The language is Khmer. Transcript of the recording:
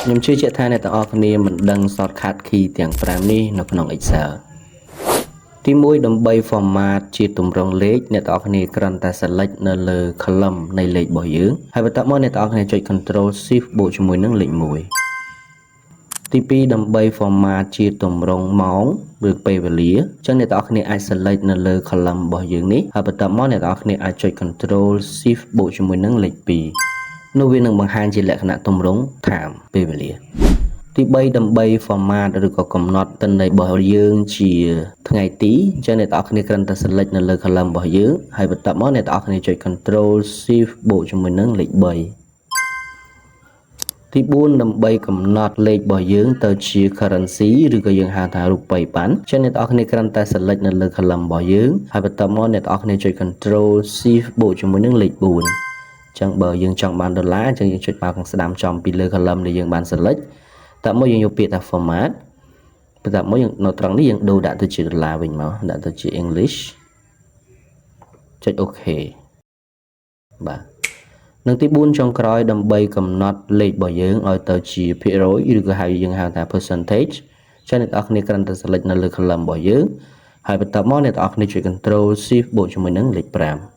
ខ្ញុំជឿជាក់ថាអ្នកទាំងអស់គ្នាមិនដឹង shortcut key ទាំង5នេះនៅក្នុង Excel។ ទី1ដើម្បី format ជាទម្រង់លេខអ្នកទាំងអស់គ្នាគ្រាន់តែ select នៅលើ column នៃលេខរបស់យើងហើយបន្ទាប់មកអ្នកទាំងអស់គ្នាចុច Control Shift បូកជាមួយនឹងលេខ1។ទី2ដើម្បី format ជាទម្រង់ម៉ោងឬពេលវេលាអញ្ចឹងអ្នកទាំងអស់គ្នាអាច select នៅលើ column របស់យើងនេះហើយបន្ទាប់មកអ្នកទាំងអស់គ្នាអាចចុច Control Shift បូកជាមួយនឹងលេខ2នោះវានឹងបង្ហាញជាលក្ខណៈទម្រង់ time ពេលវេលា។ទី3ដើម្បី format ឬក៏កំណត់ទិន្នន័យរបស់យើងជាថ្ងៃទីអញ្ចឹងអ្នកទាំងអស់គ្នាគ្រាន់តែ select នៅលើ column របស់យើងហើយបន្ទាប់មកអ្នកទាំងអស់គ្នាចុច Control Shift បូកជាមួយនឹងលេខ3។ទី4ដើម្បីកំណត់លេខរបស់យើងទៅជា currency ឬក៏យើងហៅថារូបិយប័ណ្ណចឹងអ្នកទាំងអស់គ្នាគ្រាន់តែ select នៅលើ column របស់យើងហើយបន្ទាប់មកអ្នកទាំងអស់គ្នាចុច Control Shift បូកជាមួយនឹងលេខ4ចឹងបើយើងចង់បានដុល្លារអញ្ចឹងយើងចុចមកខាងស្ដាំចំពីលើ column ដែលយើងបាន select តើមកយើងយកពាក្យថា format បន្ទាប់មកយើងនៅត្រង់នេះយើងដូរដាក់ទៅជាដុល្លារវិញមកដាក់ទៅជា English ចុច OK បាទនិងទី4ចុងក្រោយដើម្បីកំណត់លេខរបស់យើងឲ្យទៅជាភាគរយឬក៏ហៅយើងហៅថា percentage ចឹងអ្នកទាំងអស់គ្នាគ្រាន់តែ select នៅលើ column របស់យើងហើយបន្ទាប់មកអ្នកទាំងអស់គ្នាចុច Control Shift បូកជាមួយនឹងលេខ5។